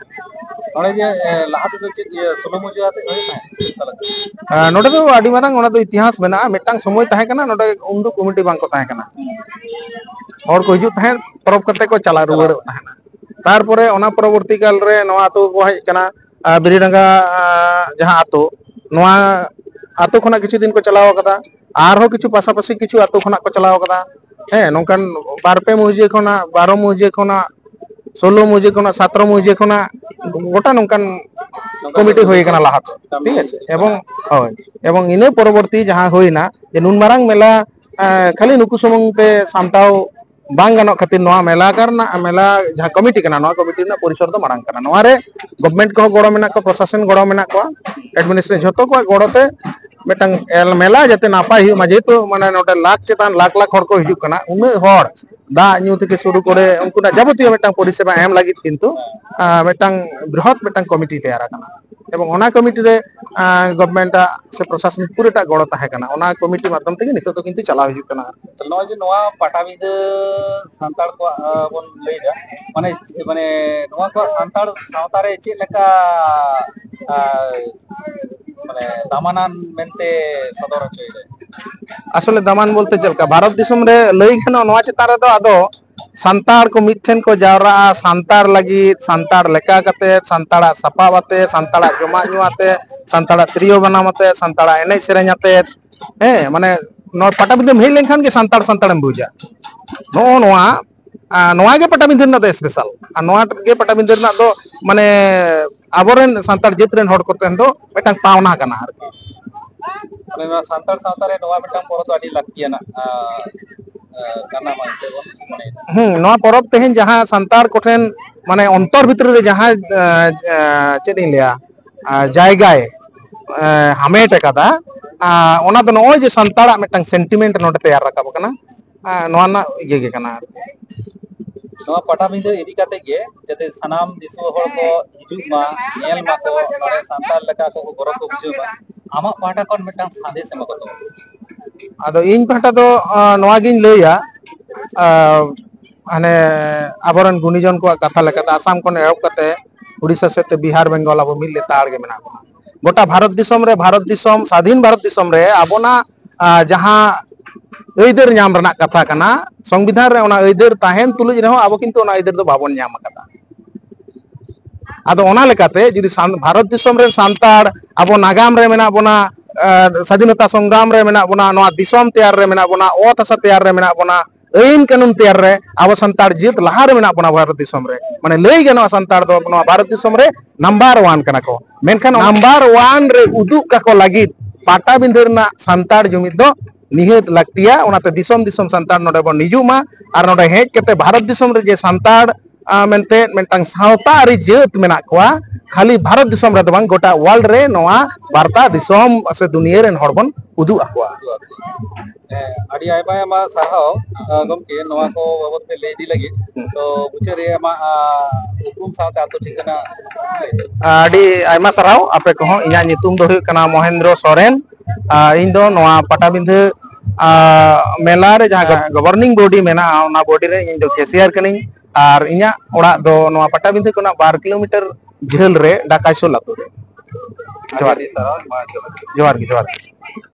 ᱱᱚᱰᱮ ᱡᱮ ᱮ, ᱞᱟᱦᱟ ᱛᱮᱫᱚ ᱪᱮᱫ ᱤᱭᱟᱹ ᱥᱳᱞᱳ ᱢᱩᱡᱟᱹ ᱟᱛᱮ ᱦᱩᱭᱩᱜ ᱛᱟᱦᱮᱸᱫ? ᱚᱠᱟ ᱞᱮᱠᱟ? ᱟᱨ ᱱᱚᱰᱮ ᱫᱚ ᱟᱹᱰᱤ ᱢᱟᱨᱟᱝ ᱚᱱᱟ ᱫᱚ ᱤᱛᱤᱦᱟᱥ ᱢᱮᱱᱟᱜᱼᱟ᱾ ᱢᱤᱫᱴᱟᱝ ᱥᱚᱢᱚᱭ ᱛᱟᱦᱮᱸ ᱠᱟᱱᱟ, ᱱᱚᱰᱮ ᱩᱱᱫᱩ ᱠᱚᱢᱤᱴᱤ ᱵᱟᱝ ᱠᱚ ᱛᱟᱦᱮᱸ ᱠᱟᱱᱟ᱾ ᱦᱚᱲ ᱠᱚ ᱦᱤᱡᱩᱜ ᱛᱟᱦᱮᱸᱫ, ᱯᱚᱨᱚᱵᱽ ᱠᱟᱛᱮ ᱠᱚ ᱪᱟᱞᱟᱣ ᱨᱩᱣᱟᱹᱲᱚᱜ ᱛᱟᱦᱮᱸᱱᱟ᱾ ᱛᱟᱨᱯᱚᱨᱮ ᱚᱱᱟ ᱯᱚᱨᱚᱵᱚᱨᱛᱤ ᱠᱟᱞ ᱨᱮ ᱱᱚᱣᱟ ᱟᱹᱛᱩ ᱠᱚ ᱦᱮᱡ ᱠᱟᱱᱟ, ᱟᱨ ᱵᱤᱨᱤᱰᱟᱸᱜᱟ, ᱟᱨ ᱡᱟᱦᱟᱸ ᱟᱹᱛᱩ, ᱱᱚᱣᱟ ᱟᱹᱛᱩ ᱠᱷᱚᱱᱟᱜ ᱠᱤᱪᱷᱩ ᱫᱤᱱ ᱠᱚ ᱪᱟᱞᱟᱣ ᱟᱠᱟᱫᱟ, ᱟᱨᱦᱚᱸ ᱠᱤᱪᱷᱩ ᱯᱟᱥᱟᱯᱟᱥᱤ ᱠᱤᱪᱷᱩ ᱟᱹᱛᱩ ᱠᱷᱚᱱᱟᱜ ᱠᱚ ᱪᱟᱞᱟᱣ ᱟᱠᱟᱫᱟ᱾ ᱦᱮᱸ, ᱱᱚᱝᱠᱟᱱ ᱵᱟᱨ ᱯᱮ ᱢᱩᱦᱡᱟᱹ ᱠᱷᱚᱱᱟᱜ, ᱵᱟᱨᱚ ᱢᱩᱦᱡᱟᱹ ᱠᱷᱚᱱᱟᱜ, ᱥᱳᱞᱳ ᱢᱩᱦᱡᱟᱹ ᱠᱷᱚᱱᱟᱜ, ᱥᱟᱛᱨᱚ ᱢᱩᱦᱡᱟᱹ ᱠᱷᱚᱱᱟᱜ ᱜᱚᱴᱟ ᱱᱚᱝᱠᱟᱱ ᱠᱚᱢᱤᱴᱤ ᱦᱩᱭ ᱟᱠᱟᱱᱟ ᱞᱟᱦᱟ ᱫᱚ, ᱴᱷᱤᱠ ᱟᱪᱷᱮ? ᱮᱵᱚᱝ, ᱦᱳᱭ, ᱮᱵᱚᱝ ᱤᱱᱟᱹ ᱯᱚᱨᱚᱵᱚᱨᱛᱤ ᱡᱟᱦᱟᱸ ᱦᱩᱭᱱᱟ, ᱡᱮ ᱱᱩᱱ ᱢᱟᱨᱟᱝ ᱢᱮᱞᱟ, ᱮᱸ, ᱠᱷᱟᱹᱞᱤ ᱱᱩᱠᱩ ᱥᱩᱢᱩᱝ ᱛᱮ ᱥᱟᱢᱴᱟᱣ ᱵᱟᱝ ᱜᱟᱱᱚᱜ ᱠᱷᱟᱹᱛᱤᱨ, ᱱᱚᱣᱟ ᱢᱮᱞᱟ ᱠᱟᱨ ᱨᱮᱱᱟᱜ, ᱢᱮᱞᱟ ᱡᱟᱦᱟᱸ ᱠᱚᱢᱤᱴᱤ ᱠᱟᱱᱟ, ᱱᱚᱣᱟ ᱠᱚᱢᱤᱴᱤ ᱨᱮᱱᱟᱜ ᱯᱚᱨᱤᱥᱚᱨ ᱫᱚ ᱢᱟᱨᱟᱝ ᱠᱟᱱᱟ᱾ ᱱᱚᱣᱟ ᱨᱮ ᱜᱚᱵᱷᱢᱮᱱᱴ ᱠᱚᱦᱚᱸ ᱜᱚᱲᱚ ᱢᱮᱱᱟᱜ ᱠᱚᱣᱟ, ᱯᱨᱚᱥᱟᱥᱚᱱ ᱜᱚᱲᱚ ᱢᱮᱱᱟᱜ ᱠᱚᱣᱟ, ᱮᱰᱢᱤᱱᱤᱥᱴᱨᱮᱥᱚᱱ, ᱡᱷᱚᱛᱚ ᱠᱚᱣᱟᱜ ᱜᱚᱲᱚ ᱛᱮ ᱢᱤᱫᱴᱟᱝ ᱮᱞ-, ᱢᱮᱞᱟ ᱡᱟᱛᱮ ᱱᱟᱯᱟᱭ ᱦᱩᱭᱩᱜ ᱢᱟ, ᱡᱮᱦᱮᱛᱩ ᱢᱟᱱᱮ ᱱᱚᱰᱮ ᱞᱟᱠᱷ ᱪᱮᱛᱟᱱ ᱞᱟᱠᱷ ᱞᱟᱠᱷ ᱦᱚᱲ ᱠᱚ ᱦᱤᱡᱩᱜ ᱠᱟᱱᱟ, ᱩᱱᱟᱹᱜ ᱦᱚᱲ ᱫᱟᱜ ᱧᱩ ᱛᱷᱮᱠᱮ ᱥᱩᱨᱩ ᱠᱚᱨᱮ ᱩᱱᱠᱩᱱᱟᱜ ᱡᱟᱵᱚᱛᱤᱭᱚ ᱢᱤᱫᱴᱟᱝ ᱯᱚᱨᱤᱥᱮᱵᱟ ᱮᱢ ᱞᱟᱹᱜᱤᱫ ᱠᱤᱱᱛᱩ, ᱟᱸ, ᱢᱤᱫᱴᱟᱝ ᱵᱨᱤᱦᱚᱛ ᱢᱤᱫᱴᱟᱝ ᱠᱚᱢᱤᱴᱤ ᱛᱮᱭᱟᱨ ᱟᱠᱟᱱᱟ᱾ ᱮᱵᱚᱝ ᱚᱱᱟ ᱠᱚᱢᱤᱴᱤ ᱨᱮ, ᱟᱸ, ᱜᱚᱵᱷᱢᱮᱱᱴ ᱟᱜ ᱥᱮ ᱯᱨᱚᱥᱟᱥᱚᱱ ᱯᱩᱨᱟᱹᱴᱟᱜ ᱜᱚᱲᱚ ᱛᱟᱦᱮᱸ ᱠᱟᱱᱟ, ᱚᱱᱟ ᱠᱚᱢᱤᱴᱤ ᱢᱟᱫᱽᱫᱷᱚᱢ ᱛᱮᱜᱮ ᱱᱤᱛᱚᱜ ᱫᱚ ᱠᱤᱱᱛᱩ ᱪᱟᱞᱟᱣ ᱦᱤᱡᱩᱜ ᱠᱟᱱᱟ᱾ ᱱᱚᱜᱼᱚᱭ ᱡᱮ ᱱᱚᱣᱟ ᱯᱟᱴᱟᱵᱤᱸᱫᱟᱹ ᱥᱟᱱᱛᱟᱲ ᱠᱚᱣᱟᱜ, ᱟᱸ, ᱵᱚᱱ ᱞᱟᱹᱭᱫᱟ, ᱢᱟᱱᱮ, ᱢᱟᱱᱮ ᱱᱚᱣᱟ ᱠᱚᱣᱟᱜ ᱥᱟᱱᱛᱟᱲ ᱥᱟᱶᱛᱟ ᱨᱮ ᱪᱮᱫ ᱞᱮᱠᱟ, ᱟᱸ, ᱢᱟᱱᱮ ᱫᱟᱢᱟᱱᱟᱱ ᱢᱮᱱᱛᱮ ᱥᱚᱫᱚᱨ ᱦᱚᱪᱚᱭᱮᱫᱟᱭ? ᱟᱥᱚᱞᱮ ᱫᱟᱢᱟᱱ ᱵᱚᱞᱛᱮ ᱪᱮᱫ ᱞᱮᱠᱟ, ᱵᱷᱟᱨᱚᱛ ᱫᱤᱥᱚᱢ ᱨᱮ ᱞᱟᱹᱭ ᱜᱟᱱᱚᱜ ᱱᱚᱣᱟ ᱪᱮᱛᱟᱱ ᱨᱮᱫᱚ ᱟᱫᱚ ᱥᱟᱱᱛᱟᱲ ᱠᱚ ᱢᱤᱫ ᱴᱷᱮᱱ ᱠᱚ ᱡᱟᱣᱨᱟᱜᱼᱟ, ᱥᱟᱱᱛᱟᱲ ᱞᱟᱹᱜᱤᱫ, ᱥᱟᱱᱛᱟᱲ ᱞᱮᱠᱟ ᱠᱟᱛᱮ, ᱥᱟᱱᱛᱟᱲᱟᱜ ᱥᱟᱯᱟᱵ ᱟᱛᱮ, ᱥᱟᱱᱛᱟᱲᱟᱜ ᱡᱚᱢᱟᱜ ᱧᱩ ᱟᱛᱮ, ᱥᱟᱱᱛᱟᱲᱟᱜ ᱛᱤᱨᱭᱳ ᱵᱟᱱᱟᱢ ᱟᱛᱮ, ᱥᱟᱱᱛᱟᱲᱟᱜ ᱮᱱᱮᱡ ᱥᱮᱨᱮᱧ ᱟᱛᱮ, ᱦᱮᱸ, ᱢᱟᱱᱮ ᱱᱚᱣᱟ ᱯᱟᱴᱟᱵᱤᱸᱫᱟᱹᱢ ᱦᱮᱡ ᱞᱮᱱᱠᱷᱟᱱ ᱜᱮ ᱥᱟᱱᱛᱟᱲ ᱥᱟᱱᱛᱟᱲᱮᱢ ᱵᱩᱡᱟ᱾ ᱱᱚᱜᱼᱚ ᱱᱚᱣᱟ, ᱟᱨ ᱱᱚᱣᱟ ᱜᱮ ᱯᱟᱴᱟᱵᱤᱸᱫᱟᱹ ᱨᱮᱱᱟᱜ ᱫᱚ ᱥᱯᱮᱥᱟᱞ, ᱟᱨ ᱱᱚᱣᱟ ᱜᱮ ᱯᱟᱴᱟᱵᱤᱸᱫᱟᱹ ᱨᱮᱱᱟᱜ ᱫᱚ, ᱢᱟᱱᱮ ᱟᱵᱚᱨᱮᱱ ᱥᱟᱱᱛᱟᱲ ᱡᱟᱹᱛ ᱨᱮᱱ ᱦᱚᱲ ᱠᱚᱴᱷᱮᱱ ᱫᱚ ᱢᱤᱫᱴᱟᱝ ᱯᱟᱣᱱᱟ ᱠᱟᱱᱟ ᱟᱨᱠᱤ᱾ ᱢᱟᱱᱮ ᱱᱚᱣᱟ ᱥᱟᱱᱛᱟᱲ ᱥᱟᱶᱛᱟ ᱨᱮ ᱱᱚᱣᱟ ᱢᱤᱫᱴᱟᱝ ᱯᱚᱨᱚᱵᱽ ᱫᱚ ᱟᱹᱰᱤ ᱞᱟᱹᱠᱛᱤᱭᱟᱱᱟᱜ, ᱟᱸ, ᱟᱸ, ᱠᱟᱱᱟ ᱢᱮᱱᱛᱮ ᱵᱚᱱ ᱢᱚᱱᱮᱭᱮᱫᱟ᱾ ᱦᱩᱸ, ᱱᱚᱣᱟ ᱯᱚᱨᱚᱵᱽ ᱛᱮᱦᱮᱧ ᱡᱟᱦᱟᱸ ᱥᱟᱱᱛᱟᱲ ᱠᱚᱴᱷᱮᱱ, ᱢᱟᱱᱮ ᱚᱱᱛᱚᱨ ᱵᱷᱤᱛᱨᱤ ᱨᱮ ᱡᱟᱦᱟᱸ, ᱟᱸ, ᱟᱸ, ᱪᱮᱫ ᱤᱧ ᱞᱟᱹᱭᱟ, ᱟᱸ, ᱡᱟᱭᱜᱟᱭ, ᱟᱸ, ᱦᱟᱢᱮᱴ ᱟᱠᱟᱫᱟ, ᱟᱸ, ᱚᱱᱟ ᱫᱚ ᱱᱚᱜᱼᱚᱭ ᱡᱮ ᱥᱟᱱᱛᱟᱲᱟᱜ ᱢᱤᱫᱴᱟᱝ ᱥᱮᱱᱴᱤᱢᱮᱱᱴ ᱱᱚᱰᱮ ᱛᱮᱭᱟᱨ ᱨᱟᱠᱟᱵ ᱟᱠᱟᱱᱟ, ᱟᱸ, ᱱᱚᱣᱟ ᱨᱮᱱᱟᱜ ᱤᱭᱟᱹ ᱜᱮ ᱠᱟᱱᱟ ᱟᱨᱠᱤ᱾ ᱱᱚᱣᱟ ᱯᱟᱴᱟᱵᱤᱸᱫᱟᱹ ᱤᱫᱤ ᱠᱟᱛᱮ ᱜᱮ ᱡᱟᱛᱮ ᱥᱟᱱᱟᱢ ᱫᱤᱥᱚᱢ ᱦᱚᱲ ᱠᱚ ᱦᱤᱡᱩᱜ ᱢᱟ, ᱧᱮᱞ ᱢᱟᱠᱚ, ᱱᱚᱰᱮ ᱥᱟᱱᱛᱟᱲ ᱞᱮᱠᱟ ᱠᱚ ᱜᱚᱨᱚᱵᱽ ᱠᱚ ᱵᱩᱡᱷᱟᱹᱣ ᱢᱟ, ᱟᱢᱟᱜ ᱯᱟᱦᱴᱟ ᱠᱷᱚᱱ ᱢᱤᱫᱴᱟᱝ ᱥᱟᱸᱫᱮᱥ ᱮᱢᱟ ᱠᱚ ᱛᱟᱵᱚᱱ᱾ ᱟᱫᱚ ᱤᱧ ᱯᱟᱦᱴᱟ ᱫᱚ, ᱟᱸ, ᱱᱚᱣᱟ ᱜᱤᱧ ᱞᱟᱹᱭᱟ, ᱟᱨ ᱦᱟᱱᱮ ᱟᱵᱚᱨᱮᱱ ᱜᱩᱱᱤᱡᱚᱱ ᱠᱚᱣᱟᱜ ᱠᱟᱛᱷᱟ ᱞᱮᱠᱟᱛᱮ ᱟᱥᱟᱢ ᱠᱷᱚᱱ ᱮᱦᱚᱵ ᱠᱟᱛᱮ ᱩᱲᱤᱥᱥᱟ ᱥᱮᱫ ᱛᱮ ᱵᱤᱦᱟᱨ, ᱵᱮᱝᱜᱚᱞ ᱟᱵᱚ ᱢᱤᱫ ᱞᱮᱛᱟᱲ ᱜᱮ ᱢᱮᱱᱟᱜ ᱵᱚᱱᱟ᱾ ᱜᱚᱴᱟ ᱵᱷᱟᱨᱚᱛ ᱫᱤᱥᱚᱢ ᱨᱮ, ᱵᱷᱟᱨᱚᱛ ᱫᱤᱥᱚᱢ, ᱥᱟᱫᱷᱤᱱ ᱵᱷᱟᱨᱚᱛ ᱫᱤᱥᱚᱢ ᱨᱮ ᱟᱵᱚᱱᱟᱜ, ᱟ, ᱡᱟᱦᱟᱸ ᱟᱹᱭᱫᱟᱹᱨ ᱧᱟᱢ ᱨᱮᱱᱟᱜ ᱠᱟᱛᱷᱟ ᱠᱟᱱᱟ, ᱥᱚᱝᱵᱤᱫᱷᱟᱱ ᱨᱮ ᱚᱱᱟ ᱟᱹᱭᱫᱟᱹᱨ ᱛᱟᱦᱮᱱ ᱛᱩᱞᱩᱡ ᱨᱮᱦᱚᱸ ᱟᱵᱚ ᱠᱤᱱᱛᱩ ᱚᱱᱟ ᱟᱹᱭᱫᱟᱹᱨ ᱫᱚ ᱵᱟᱵᱚᱱ ᱧᱟᱢ ᱟᱠᱟᱫᱟ᱾ ᱟᱫᱚ ᱚᱱᱟ ᱞᱮᱠᱟᱛᱮ ᱡᱩᱫᱤ ᱥᱟᱱ-, ᱵᱷᱟᱨᱚᱛ ᱫᱤᱥᱚᱢ ᱨᱮᱱ ᱥᱟᱱᱛᱟᱲ ᱟᱵᱚ ᱱᱟᱜᱟᱢ ᱨᱮ ᱢᱮᱱᱟᱜ ᱵᱚᱱᱟ, ᱮ, ᱥᱟᱫᱷᱤᱱᱚᱛᱟ ᱥᱚᱝᱜᱨᱟᱢ ᱨᱮ ᱢᱮᱱᱟᱜ ᱵᱚᱱᱟ, ᱱᱚᱣᱟ ᱫᱤᱥᱚᱢ ᱛᱮᱭᱟᱨ ᱨᱮ ᱢᱮᱱᱟᱜ ᱵᱚᱱᱟ, ᱚᱛ ᱦᱟᱥᱟ ᱛᱮᱭᱟᱨ ᱨᱮ ᱢᱮᱱᱟᱜ ᱵᱚᱱᱟ, ᱟᱹᱭᱤᱱ ᱠᱟᱹᱱᱩᱱ ᱛᱮᱭᱟᱨ ᱨᱮ ᱟᱵᱚ ᱥᱟᱱᱛᱟᱲ ᱡᱟᱹᱛ ᱞᱟᱦᱟ ᱨᱮ ᱢᱮᱱᱟᱜ ᱵᱚᱱᱟ ᱵᱷᱟᱨᱚᱛ ᱫᱤᱥᱚᱢ ᱨᱮ᱾ ᱢᱟᱱᱮ ᱞᱟᱹᱭ ᱜᱟᱱᱚᱜᱼᱟ ᱥᱟᱱᱛᱟᱲ ᱫᱚ ᱱᱚᱣᱟ ᱵᱷᱟᱨᱚᱛ ᱫᱤᱥᱚᱢ ᱨᱮ ᱱᱟᱢᱵᱟᱨ ᱚᱣᱟᱱ ᱠᱟᱱᱟ ᱠᱚ᱾ ᱢᱮᱱᱠᱷᱟᱱ ᱱᱟᱢᱵᱟᱨ ᱚᱣᱟᱱ ᱨᱮ ᱩᱫᱩᱜ ᱠᱟᱠᱚ ᱞᱟᱹᱜᱤᱫ ᱯᱟᱴᱟᱵᱤᱸᱫᱷᱟᱹ ᱨᱮᱱᱟᱜ ᱥᱟᱱᱛᱟᱲ ᱡᱩᱢᱤᱫ ᱫᱚ ᱱᱤᱦᱟᱹᱛ ᱞᱟᱹᱠᱛᱤᱭᱟ᱾ ᱚᱱᱟᱛᱮ ᱫᱤᱥᱚᱢ ᱫᱤᱥᱚᱢ ᱥᱟᱱᱛᱟᱲ ᱱᱚᱰᱮ ᱵᱚᱱ ᱦᱤᱡᱩᱜ ᱢᱟ ᱟᱨ ᱱᱚᱰᱮ ᱦᱮᱡ ᱠᱟᱛᱮ ᱵᱷᱟᱨᱚᱛ ᱫᱤᱥᱚᱢ ᱨᱮ ᱡᱮ ᱥᱟᱱᱛᱟᱲ, ᱟ, ᱢᱮᱱᱛᱮ ᱢᱤᱫᱴᱟᱝ ᱥᱟᱶᱛᱟ ᱟᱹᱨᱤ ᱡᱟᱹᱛ ᱢᱮᱱᱟᱜ ᱠᱚᱣᱟ, ᱠᱷᱟᱹᱞᱤ ᱵᱷᱟᱨᱚᱛ ᱫᱤᱥᱚᱢ ᱨᱮᱫᱚ ᱵᱟᱝ, ᱜᱚᱴᱟ ᱣᱟᱨᱞᱰ ᱨᱮ ᱱᱚᱣᱟ ᱵᱟᱨᱛᱟ ᱫᱤᱥᱚᱢ ᱥᱮ ᱫᱩᱱᱤᱭᱟᱹ ᱨᱮᱱ ᱦᱚᱲ ᱵᱚᱱ ᱩᱫᱩᱜ ᱟᱠᱚᱣᱟ᱾ ᱦᱮᱸ, ᱟᱹᱰᱤ ᱟᱭᱢᱟ ᱟᱭᱢᱟ ᱥᱟᱨᱦᱟᱣ, ᱟ, ᱜᱚᱢᱠᱮ, ᱱᱚᱣᱟ ᱠᱚ ᱵᱟᱵᱚᱫ ᱛᱮ ᱞᱟᱹᱭ ᱤᱫᱤ ᱞᱟᱹᱜᱤᱫ᱾ ᱦᱩᱸ᱾ ᱛᱚ, ᱢᱩᱪᱟᱹᱫ ᱨᱮ ᱟᱢᱟᱜ, ᱟ, ᱩᱯᱨᱩᱢ ᱥᱟᱶᱛᱮ ᱟᱹᱛᱩ ᱴᱷᱤᱠᱟᱹᱱᱟ᱾ ᱟᱹᱰᱤ ᱟᱭᱢᱟ ᱥᱟᱨᱦᱟᱣ ᱟᱯᱮ ᱠᱚᱦᱚᱸ᱾ ᱤᱧᱟᱹᱜ ᱧᱩᱛᱩᱢ ᱫᱚ ᱦᱩᱭᱩᱜ ᱠᱟᱱᱟ ᱢᱚᱦᱮᱱᱫᱨᱚ ᱥᱚᱨᱮᱱ᱾ ᱟ, ᱤᱧ ᱫᱚ ᱱᱚᱣᱟ ᱯᱟᱴᱟᱵᱤᱸᱫᱷᱟᱹ, ᱟ, ᱢᱮᱞᱟ ᱨᱮ ᱡᱟᱦᱟᱸ ᱜᱚ-, ᱜᱚᱵᱷᱚᱨᱱᱤᱝ ᱵᱚᱰᱤ ᱢᱮᱱᱟᱜᱼᱟ, ᱚᱱᱟ ᱵᱚᱰᱤ ᱨᱮ ᱤᱧ ᱫᱚ ᱠᱮᱥᱤᱭᱟᱨ ᱠᱟᱹᱱᱟᱹᱧ᱾ ᱟᱨ ᱤᱧᱟᱹᱜ ᱚᱲᱟᱜ ᱫᱚ ᱱᱚᱣᱟ ᱯᱟᱴᱟᱵᱤᱸᱫᱷᱟᱹ ᱠᱷᱚᱱᱟᱜ ᱵᱟᱨ ᱠᱤᱞᱳᱢᱤᱴᱟᱨ ᱡᱷᱟᱹᱞ ᱨᱮ ᱰᱟᱠᱟᱭᱥᱳᱞ ᱟᱹᱛᱩ ᱨᱮ᱾ ᱡᱚᱦᱟᱨ᱾ ᱟᱹᱰᱤ ᱥᱟᱨᱦᱟᱣ, ᱢᱟ ᱡᱚᱦᱟᱨ᱾ ᱡᱚᱦᱟᱨ ᱜᱮ, ᱡᱚᱦᱟᱨ ᱜᱮ᱾